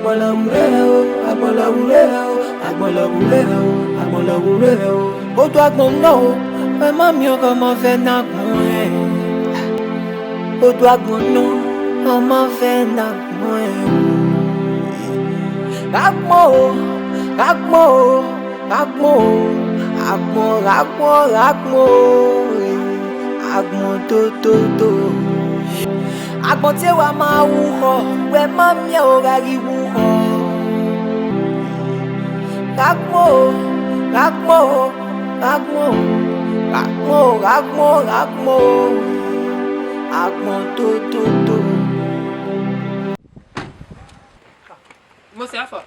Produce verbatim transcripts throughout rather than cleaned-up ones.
Agbọn lọghọre o, agbọn lọghọre o, agbọn lọghọre o, agbọn lọghọre o. Odu agbọn nọ o, ẹ ma miẹn ọghọmọ vbe ne agbọn ẹn. Odu agbọn nọ, ọmọ vbe ne agbọn ẹn. Gha gbọn o, gha gbọn o, gha gbọn o. Agbọn, gha gbọn, gha gbọn o. Agbọn to, to, to. Agbọn te wa ma wu khọ, wẹ ma miẹn o gha ghi wu khọ. Gha gbọn o, gha gbọn o, gha gbọn o, gha gbọn o, gha gbọn o, gha gbọn o. Agbọn to, to, to. Imose, how far?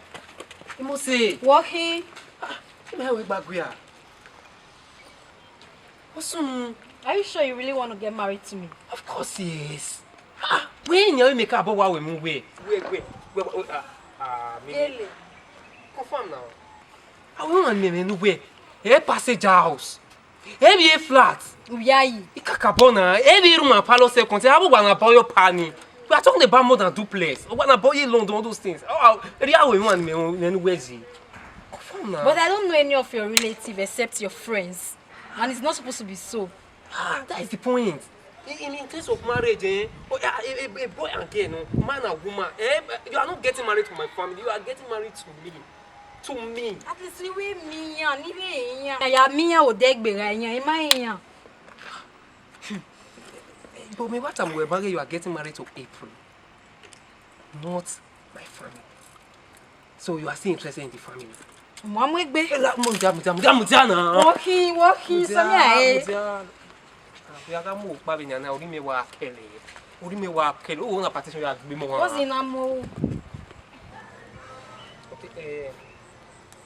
Imose. Wọ khin? Ah, ima wẹ gba gua. What's wrong? Are you sure you really want to get married to me? Of course, yes. Ah, wẹ yan me ka bọ wa wẹ mu wẹ. Wẹ, wẹ, wẹ, wẹ, ah, ah, me. Ele. Confirm now. I want me, me, no way. Hey, passenger house. Ẹ vbe flat. Uyayi. I kakabọ na, ẹ vbe room and parlour second, I have one boy your pani. We are talking about more than duplex. One boy in London, all those things. Oh, area we want me, me, no way. Confirm now. But I don't know any of your relatives except your friends. And it's not supposed to be so. Ah, that is the point. In, in, in case of marriage, eh? Oh, yeah, a, a, a boy and girl, no, man and woman, eh? You are not getting married to my family. You are getting married to me. To me. At least ni wẹ mi yan, ni wẹ yan. Ya mi yan, odẹ gbe gha yan, ẹ ma yan. But me, what time we, you are getting married to April, not my family. So you are still interested in the family? Mu amu egbe. Ela, mu dia, mu dia, mu dia, mu dia na. Wọ khin, wọ khin, Samia, eh. Mu dia. Ah, we aga mu okpa vbe yan na, ori me wa kẹlẹ. Ori me wa kẹlẹ. O na partition ya gbe mọ wa. What's in amo? Okay, eh,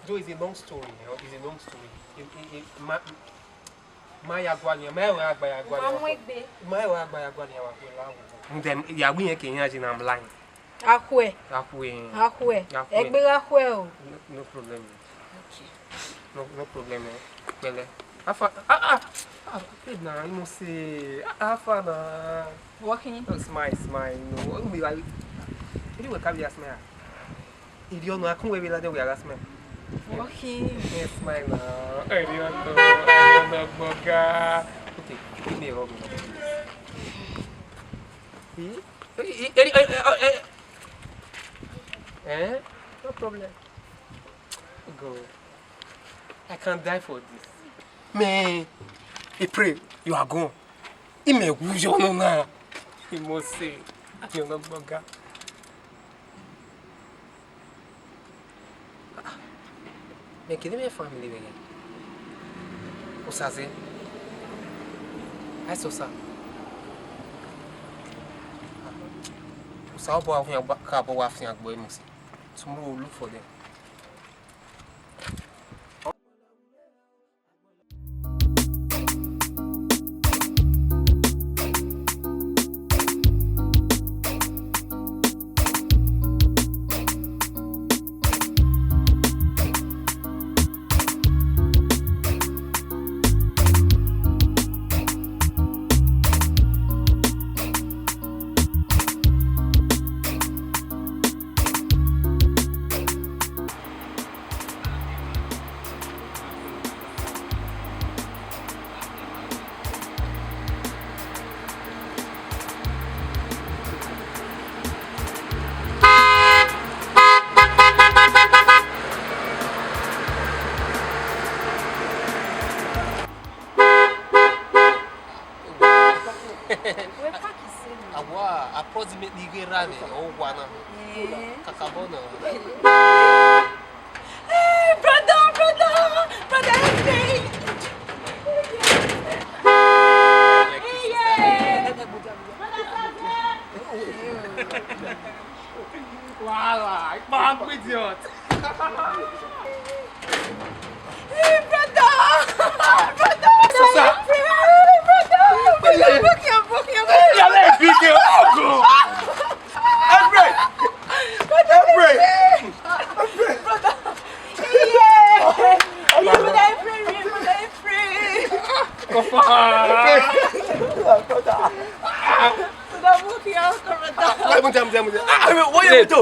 though it's a long story, you know, it's a long story. It, it, it, ma, ma ya gua ni, ma ya gba ya gua ni. Mu amu egbe. Ma ya gba ya gua ni, wa gbe la wo. Mu dem, ya wi yẹn ke yan je na, I'm lying. Akhuẹ. Akhuẹ. Akhuẹ. Akhuẹ. Egbe gha khuẹ o. No, no problem. Okay. No, no problem, eh. Pẹlẹ. How far? Ah, ah, ah, babe, na, you know say, ah, how far na? Walking. Oh, smile, smile, you know. Oh, we like, you know, we can't be a smile. If you know, I can't wait, we like, we are smile. Walking. Yes, smile na. I don't know, I don't know, boga. Okay, give me a hug, please. Eh? Eh, eh, eh, eh, eh, eh. Eh? No problem. Go. I can die for this. Man, I pray you are gone. Imẹ wu yọ nọ na. Imose, ayọn nọ gbọga. Mẹ kene mẹ family vbe ghe. Osaze. Aisọsa. Osa ọbọ wa fian gba, ka ọbọ wa fian gbo Imose. Tomorrow we'll look for them. Wẹ park sẹ nọ? Awa, approximately ighe erha nẹ, ọ wa na. Eh. Kakabọ na. Hey, brother, brother, brother, help me. Hey, yeah. Brother, brother. Wahala, ipa gbe idiot. Hey, brother! Brother! Sasa! Hey, brother! Brother! Brother! Brother! Brother! Brother! Brother! Brother! Brother! Yeah! Brother! Brother! Brother! Brother! Brother! Wait, wait, wait, wait. Ah, wait, what you do?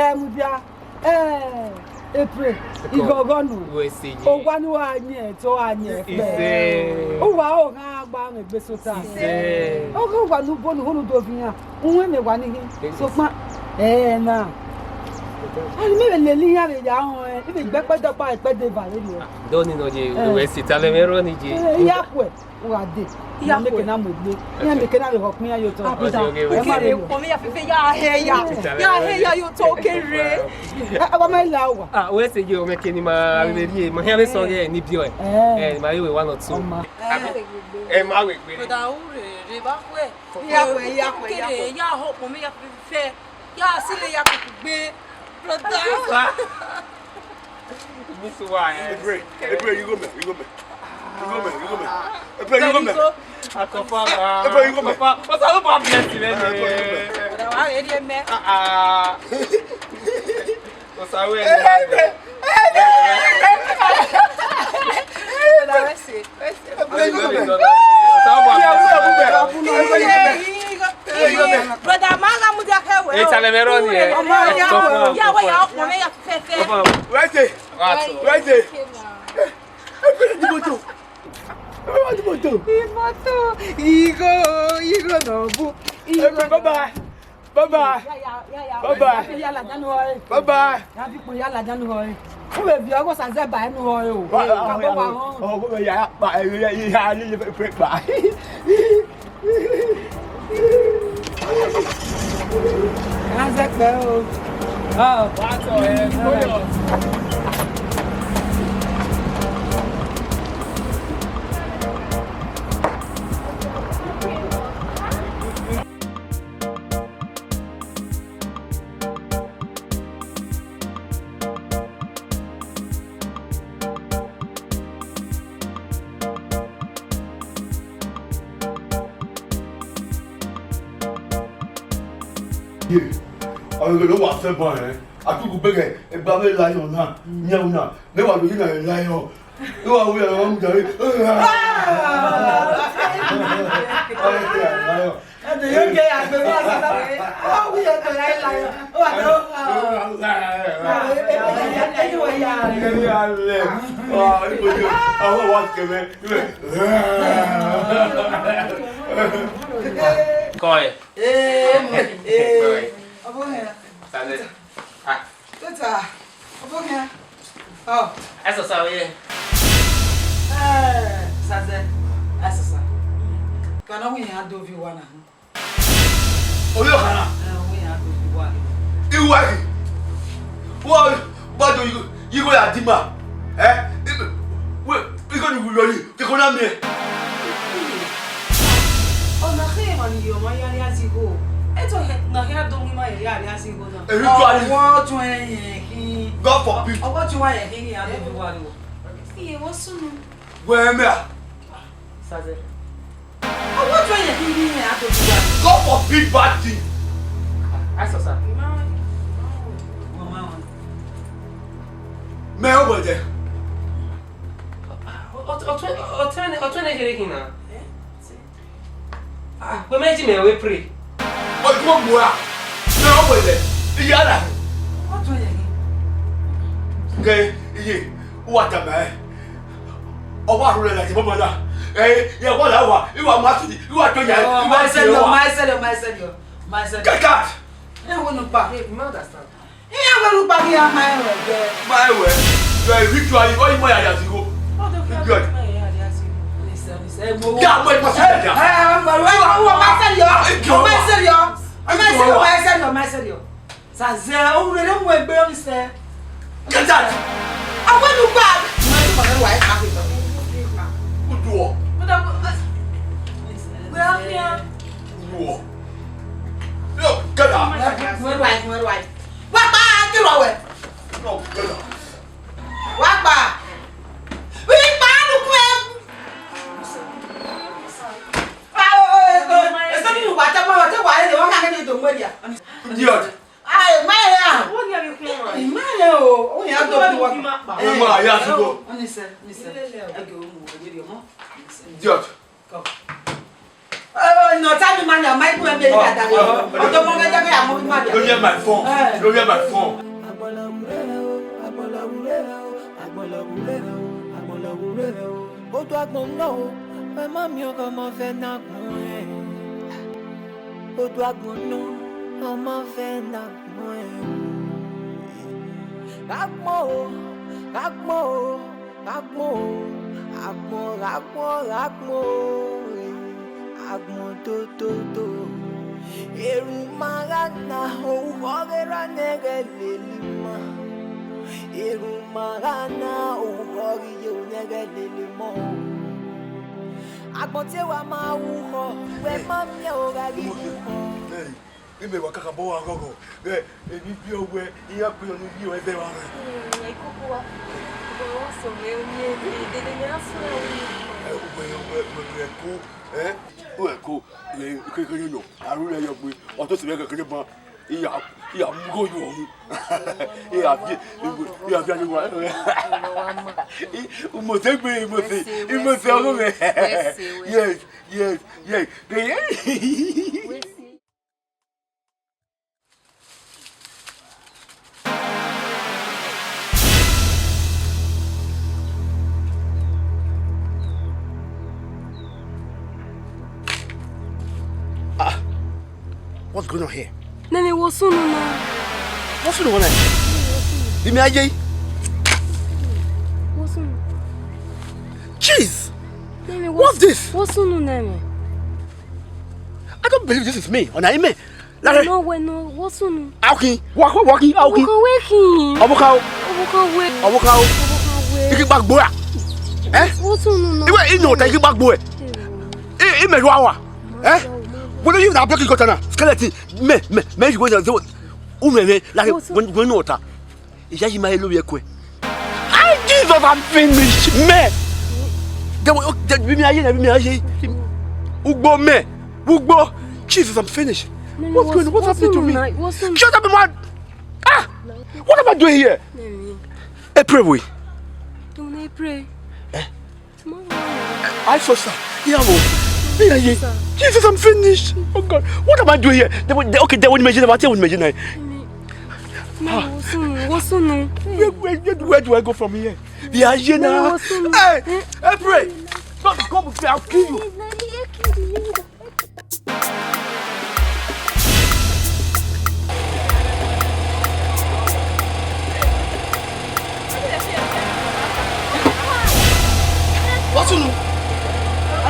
zẹ mudia. Eh, Ebre, ighọghọ nu. Wẹ sẹ ye. Owa ne uwa yin ẹre, te ọ gha yin ẹre kpẹ. Isẹ. Uwa ọghan gba mwẹ egbe sota. Isẹ. Ọghe uwa ne u bọ ne uhunmwu do viọ iran, uhunmwu mẹ wa ni hin. Sokpan, eh, na. Ani mẹ vbe lele iran vbe ya họn, eh, I vbe gbe ẹkpẹdẹ ọkpa, ẹkpẹdẹ eva vberriọ. Dọni nọ ye, eh, wẹ sẹ, talẹ mwẹ rọ ni ye. Eh, I ya khuẹ. Uwa de, iran mẹ ke na mu egbe, iran mẹ ke na vbe họkpẹ iran ye otọ. Abida, okere, okhuo mẹ ya fẹfẹ ya hẹ ya, ya hẹ ya ye otọ okere. A wa ma la uwa. Ah, wẹ sẹ ye, ọ mẹ ke ne ima vbe rrie, ma hia vbe sẹ ọghe ne I biẹ ọe. Eh, ma vbe wẹ one or two. Ọma. Ẹ ma wẹ egbe. Brother, u rere rre vbe akhuẹ. Ya khuẹ, ya khuẹ, ya khuẹ. Okere ya họkpẹ mẹ ya fẹfẹ. Ya sẹ lẹ ya koko gbe, brother. Miss wa, eh. Ebre, Ebre, you go me, you go me. You go me, you go me. Ebre, you go me. Atọfa, ah, Ebre, you go me. Atọfa, Osa ló bá bless rẹ ni. Ebre, you go me. Brother, wa rere mẹ. Ah, ah. Osa wẹ. Brother, wẹ sẹ. Brother, ma gha mudia kẹ wẹ. Ẹ, talẹ mwẹ rọ ni, ẹ. Ọmọ ya, ya wẹ ya ọkpọ mẹ ya fẹfẹ. Right there. Right there. Imoto. Imoto. Imoto. Igho, igho nọ bu. Igho. Bye bye. Bye bye. Bye bye. Bye bye. Bye bye. Ya fi kpo ya ladian nu họe. U vbe viọ ọghe Osa zẹ ba ẹre nu họe o. Ka bọ wa họn. Ọ, ọ, ya pa, ya, ya, ya, ya, ya, pa. Azẹkpẹ o. Ọ. Wa tọ ẹ, kọyọ. Ye, ọnrẹn ghe ne ọ wa sẹ ban rẹn, a tu gu bẹghe egbe avbe lion na, yan na, ne wa do yi na lion. Ne wa wu ya, wa mu jare. Ẹdẹ yóò jẹ àgbẹ̀ wá sí. Ó wí ẹ̀tọ́ ya ìlà yọ. Ó wà lọ. Ẹni wọ̀ ya. Ẹni alẹ́. Àwọn wa kẹ̀mẹ́. Kọ́ ẹ̀. Ee, ee. Ọbọ hẹ. Sálẹ̀. Ah. Tata. Ọbọ hẹ. Ọ. Ẹ sọ sa oyẹ. Sazẹ, asasa. Ka na wẹ iran do viọ uwa na. Ovbi ọkhan na. Ẹ, wẹ iran do viọ uwa. Iwa ghi. Wa, wa do yi, yi igho ya di ima. Ẹ? Wẹ, igho ni wu lọni, ke ko na miẹn. Ọna khe emwa ni ye ọmwa ya rria zẹ igho. Eto na hia do ngi ima ya rria zẹ igho na. Ebi tuẹ ni. Ọwọ tuẹ yẹn khin. God forbid. Ọwọ tuẹ yẹn khin ya do viọ uwa ro. Iye wọ sunu. Wẹ mẹ a? Sazẹ. Ọwọ tuẹ yẹn khin ya do viọ uwa ro. God forbid bad thing. Asasa. Mẹ ọ wẹ dẹ. Ọ, ọ, ọ, ọ tuẹ, ọ tuẹ ne kherhe khin na. Ah, wẹ mẹ ji mẹ wẹ pray. Ọ ju mu ra. Mẹ ọ wẹ dẹ. Iye ara. Ọ tuẹ yẹn khin. Ke iye, uwa tama ẹn. Ọ wa rhurẹ la ti bọbọ na. Ẹ, ya wa la wa, iwa ma ti, iwa to ya, iwa Ma ti sẹlẹ, wa. Ma sẹlẹ, ma sẹlẹ, ma sẹlẹ. Get out! Ẹ wo nu pa. Hey, you understand? Iran wẹ ru pa ghi a ma ẹn wẹ gẹ. Ma ẹn wẹ, you are a ritual, you only ma ya ya zero. What the fuck? Idiot. Ma ya ya zero. Listen, listen, ẹ wo. Ya, wait, what's that? Ẹ, ẹ, ẹ, ẹ, ẹ, ma sẹlẹ ọ. Idiot. Ma sẹlẹ ọ. Ma sẹlẹ ọ, ma sẹlẹ ọ, ma sẹlẹ ọ. Sazẹ, o rere mu egbe ọ ni sẹ. Get out! Awe nu pa. Ma ti ma wa e pa ke. Uduọ. But I, I, we are here. Uduọ. No, get out. Wẹ ruai, wẹ ruai. Wa kpa, kẹ ruẹ wẹ. No, get out. Wa kpa. Wi kpa nu kue. Ah, oh, oh, oh, oh. Ese ni wa ta ma, te wa le, wa ka ke ni do mo dia. Idiot. Ai, ma ya. Wo ni abi kun wa? Ma ya o. O ya do wa. Ma ya ti go. Oni se, oni se. Ege o mu, ege ri ọmọ. Idiot. Come. Oh, no, tell me, man, my boy, baby, that, that. Don't want to get my money. Don't hear my phone. Eh. Don't hear my phone. Otu agbọn nọ, ẹ ma miẹn ọghọmọ vbe na gbọn ẹn. Otu agbọn nọ, ọmọ vbe na gbọn ẹn. Gha gbọn o, gha gbọn o, gha gbọn o, agbọn, gha gbọn, gha gbọn o, agbọn toto. Erhunmwu ma gha na, orukhọ ghe ra ne ẹghẹ lele ima. Erhunmwu ma gha na, orukhọ ghi ye ne ẹghẹ lele ima o. Agbọn tie wa ma ru khọ, wẹ ma miẹn o gha ghi ru khọ. Hey, imẹ wa kakabọ wa ghọghọ. Ghẹ, emwi biẹ wẹ, iran gbe ne u ye ẹzẹ vbe mwẹ. Hmm, ẹ koko wa. Bọ wa sọ mwẹ, u miẹn emwi, dede ne a sọ ẹre. Ẹ, wẹ, wẹ, wẹ, wẹ ko, ẹ? Wẹ ko, ẹ, kekere nọ, a ru rẹ yọ gbe, ọ to sẹ mwẹ kekere ban. Iya, iya, mu igho yo mu. Iya, bi, iya, bi, iya, wa. Umose gbe, umose, umose ọghe mwẹ. Yes, yes, yes, yes. Ah, what's going on here? Nene, wo sunu na. What's going on? Ime aye. Wo sunu. Jeez. Nene, wo What's this? Wo sunu nene. I don't believe this is me. Ọna ime. Lare. No, we no, wo sunu. Aokin, wa ko, wa kin, aokin. Wo ko we kin. Ọmọ kan o. Wo ko we. Ọmọ kan o. Wo ko we. Iki gba gbo ra. Eh? Wo sunu no. Iwe ino ta iki gba gbo e. I, ime ru awa. Eh? Wo do you na break ikota na. Skeleton. Me, me, me you go there. U me me like Wo sunu. When when no ta. Iya yi ma lo ye kue. Ai, Jesus, I'm finished, man. They will, they will me aye, they will me aye. Ugbo me, ugbo. Jesus, I'm finished. Nene, What's wo going on? What's wo happening to sunu me? Na, wo sunu. Shut up, man. Ah, what am I doing here? Nene. April, we. Don't April. Eh? Tomorrow. I saw sir. Yeah, wo. Yeah, yeah. Sir. Jesus, I'm finished. Oh God, what am I doing here? They, will- they, okay, they will imagine. They will imagine. Nene. Nene, wo sunu, wo sunu. Where, where, where, where do I go from here? They are here Nene, now. Wo sunu. Hey, April. Don't come with me. I'll kill you. Wo sunu.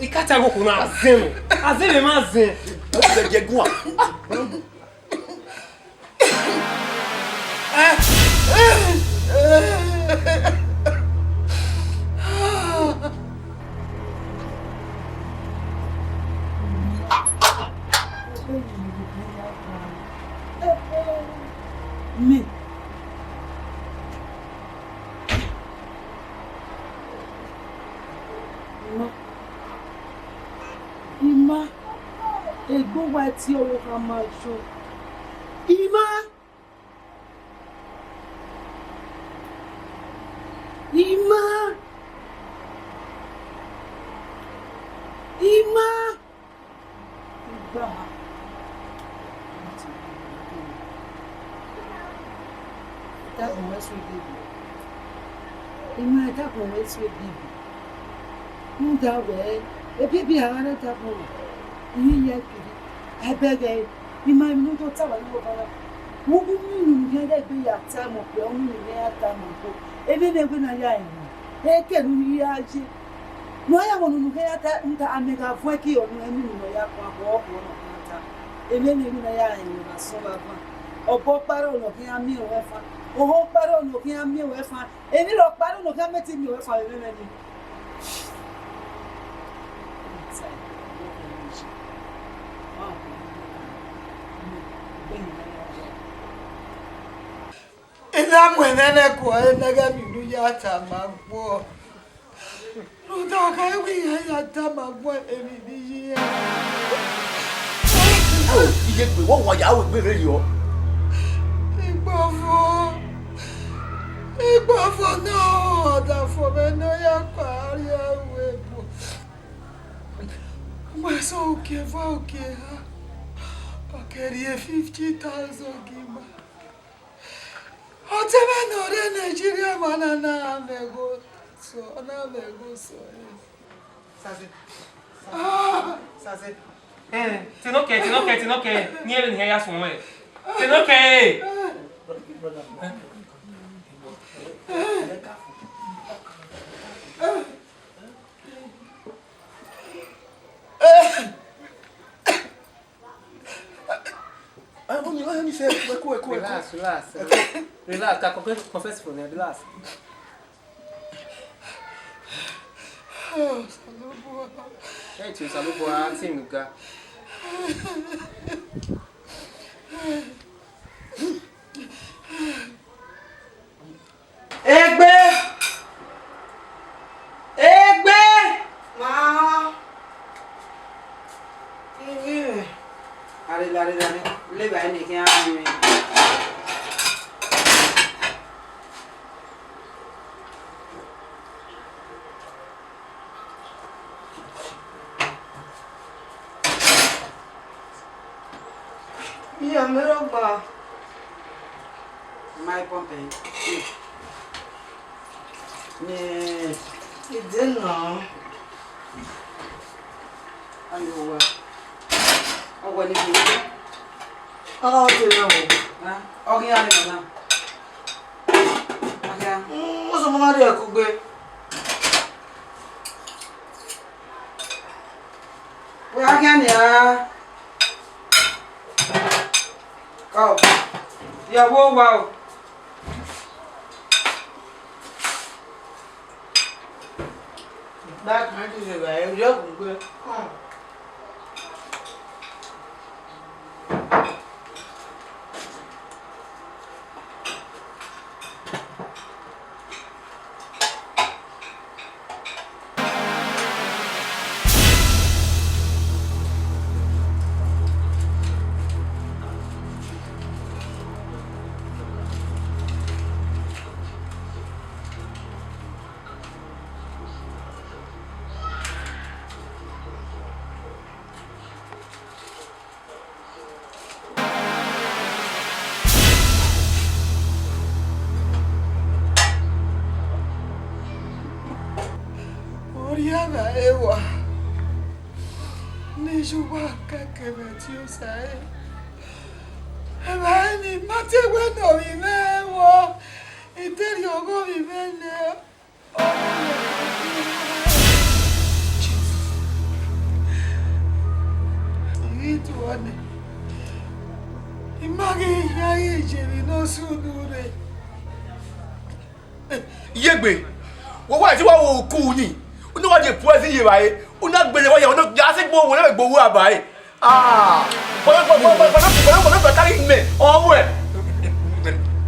I ka ta ẹghẹ okhuo na, a zẹ nọ. A zẹ vbe emwa zẹ. Mo ti vbe gie guan. Me. Ima. Ima. Egbe uwa tie ọvbokhan ma yo. Ima. Ima. Ima. Igbaha. Ẹdagbọn wẹ so ebiebi. Ima, ẹdagbọn wẹ so ebiebi. Rhunmwuda wẹẹ, ebiebi a gha rre ẹdagbọn na, I ghi ya kiri, a i bẹghe ẹre. Ima, emwi ne u do ta wa ne Oghọvanna, vbe uwu uyinmwẹ ne u khian ya egbe ya ta ẹmwẹ okpia, uyinmwẹ ne u khian ya ta ẹmwẹ okpo, emwi ne wẹ ne a ya rẹn, ekẹ ne u ya ye. Ne ọ ya wẹ ne unu khian ya ta, rhunmwuda amẹ gha vuọn ẹki ọnii, emwi ne ọ ya khuan, ọkhọ ne ọ khian ta. Emwi ne wẹ ne a ya rẹn, emwi ne a sẹ ọvbavban. Obọ ọkpa rre ne ọ khian miẹn ruẹ fan, ohan ọkpa rre ne ọ khian miẹn ruẹ fan, emwi rhọkpa rre ne ọ khian mẹ te miẹn ruẹ fan vbe ẹmwẹ nii. I na mu ẹmwẹ nẹ guan ẹnẹghẹ emwi ne u ya tama guan. Rhunmwuda ọ khare wẹ I ya tama guan emwi ne I ya. Iye gbe, wẹ wa ya ru egbe rre yọ. Igbọvo, igbọvo ne ọdafẹn mwẹ ne ọ ya kpa rrie ẹvbo ebo. Wẹ sẹ uki eva uki eha, ọ ke rhie fifty thousand gie ima. Ọtẹn mwẹ ne ọ rre Nigeria, ma na na mwẹ ẹghẹ osọ, ọ na mwẹ ẹghẹ osọ ẹre. Sase. Ah! Sase. Eh, te nọ kẹ, te nọ kẹ, te nọ kẹ. Ni ẹvbo ne hia ya suẹn ruẹ. Te nọ kẹ, eh. Relax, relax, relax. Relax, ka confess, confess for me, relax. Ẹ ti Osanobua, aunty nuga. Egbe! Egbe! Ma. Ivbi mwẹ. Arila, arila ni, leba ẹre ne I khian rinmwian. Iye, mẹ rhọgba. Ma i pọnpẹ. Nẹ, ide nọ. Ayo wa. Ọ wẹ ne I fi. Ọ te rẹ o. Ọ ghi ya nẹ na. Akia. Mm, what's the matter, Kugbe? Wẹ a khian nia. Ọ, ya vbe owa o. Ba kan ti se ba e yo kugbe. Orhiọn na ẹre wa ne iye uwa kẹkẹ vbe ẹtin Osa ẹre. Evbare ne I ma te wẹ ne ovbi mwẹ vbọ, I te rhie ọghọ ovbi mwẹ nẹ. Jesus. Ọnii, I ma ghi ya ghi ye emwi ne ọ sunu rre. Yegbe, wẹ wa ti wa wo uku ni, unu wa je puẹ si ye evbare, unu gbele wa ya, unu ya se gbo wo, na gbo wo a ba e. Ah, bọlọ bọlọ bọlọ bọlọ bọlọ bọlọ bọlọ ta ghi mẹ, ọ wẹ.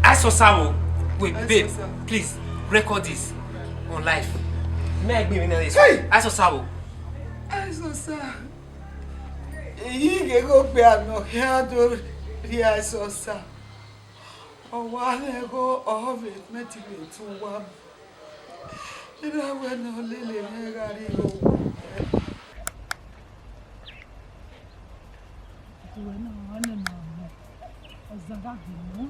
Aisọsa o, wait, babe, please record this on live. Mẹ gbe mi na this. Hey! Aisọsa o. Aisọsa. Iyi ghe gho gbe anọ khian do rhie Aisọsa. Ọ wa rẹn igho ọvbehe mẹ ti vbe tu uwa mu. Erha wẹ ne ọ lele mwẹ gha rrie igho uwa. Uwẹ na, ọ nẹ ma mọ. Ọ zagha gbe mọ.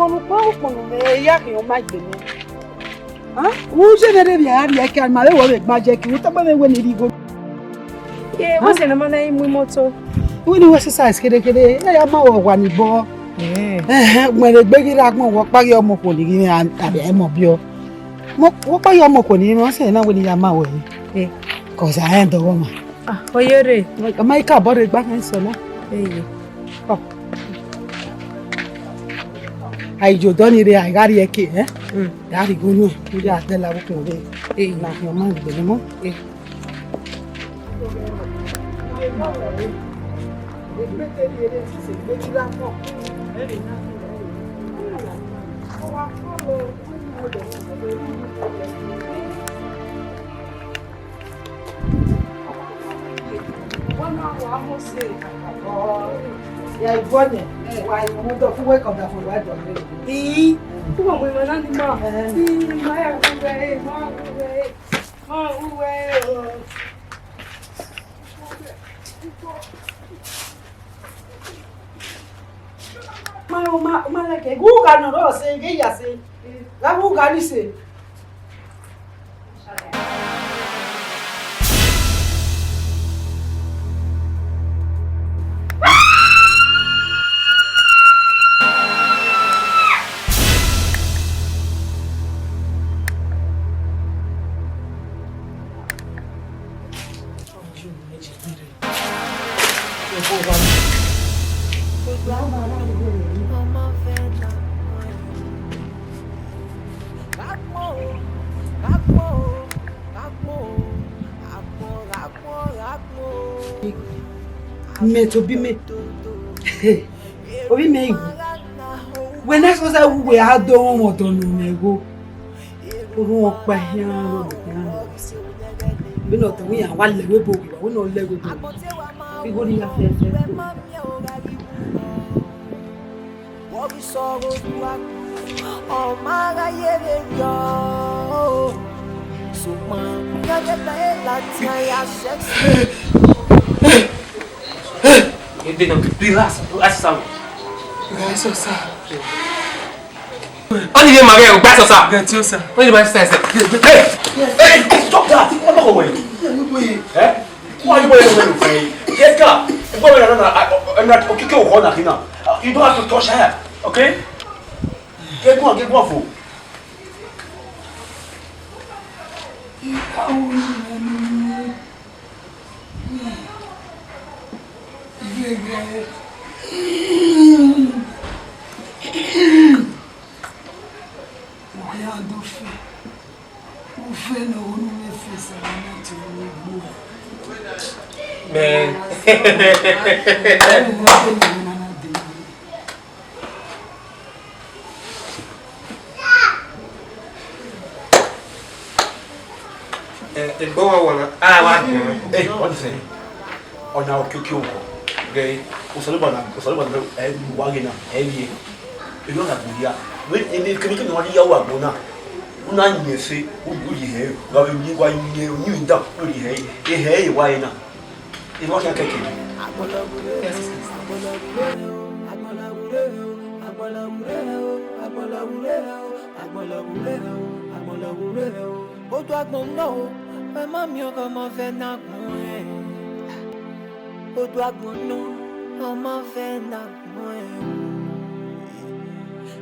Ukpọn ne ukpọn, ukpọn ne mẹ ya khian ọ ma gbe mẹ. U je ne rhie a rhie ẹki, ma vbe wẹ vbe gba je ẹki, u tọgbọ vbe wẹ ne I rhie igho. Ye, wẹ sẹ ne ma na i mu imoto. Wẹ ne wẹ exercise kherhe kherhe, ẹ ya ma wẹ wa ni bọ. Ẹhẹn, mẹ rhe gbe ghi rre agbọn, wẹ ọkpa ghi ọmọ okhuo ni ghi mwẹ a, a, ẹ mọ biọ. Mo, wẹ ọkpa ghi ọmọ okhuo ni mwẹ, ọ sẹ na wẹ ne I ya ma wẹ. Eh. Cause I ain't the woman. Ah, oyere. Ọ ma i ka bọ rre gba kan sẹ na. Eye. Ọ. A i ye odọ ni rre, a i gha rhie ẹki, eh? Mm. Ya rhie igho nuẹn, u ya dẹ la vbe ukpọn vbe. Eye. Na khian ọ ma gbe ne mọ. Eh. Ya i bọ nẹ, wa i mu dọ fun wẹ kọ da fun wa dọ rre. Ii, u ma mu emwa na ni ma. Eh. Ii, ma ya gu wẹ, ma gu wẹ, ma gu wẹ o. Ma, ma, ma leke, gu gha nọ rọ sẹ, ghe ya sẹ. Gha gu gha ni sẹ. Mẹ tobọ imẹ. Ovbi mẹ i wu. Wẹ ne Aisọsa wu wẹ a do mwẹ ọmọ ọdọ ne ọ mwẹ igho. Orhunmwu ọkpa khian rrọọ khian rrọọ. Vbene ọ tama iran wa lẹ ẹvbo owa, vbene ọ lẹ ẹvbo owa, igho ni ya fẹfẹ. Ọ ma gha ye vberriọ, sokpan iran gẹdẹ ladian ya sexy. Ebe na, relax, relax, Sam. Relax, sir. Ọni ye ma ghẹ, relax, sir. Get you, sir. Ọni ye ma, sir, sir. Hey! Hey! Stop that! What are you doing? Eh? What are you doing? Yes, sir. Go away, no, no, no. I, I, I'm not, okay, okay, okay, okay, now. You don't have to touch her, okay? Get one, get one for. Man. Eh, egbe wa wọ na, a wa gbọn. Eh, what is it? Ọna okioki oghọ. Ghe, Osanobua na, Osanobua na, eh, wa ghe na, eh, ye. Eno na gbe ya. Vbe, ene kemekeme ne wa ya wa gbọn na. U na yin ẹse, u, u ye hẹ, wa vbe yin, wa yin, yin da, u ye hẹ, e hẹ, e wa ye na. Emwa khian kẹkẹ. Otu agbọn nọ, ẹ ma miẹn ọghe ọmọ vbe ne agbọn rẹn. Oduagbọn nọ, ọ ma vẹ na gbọn ẹn.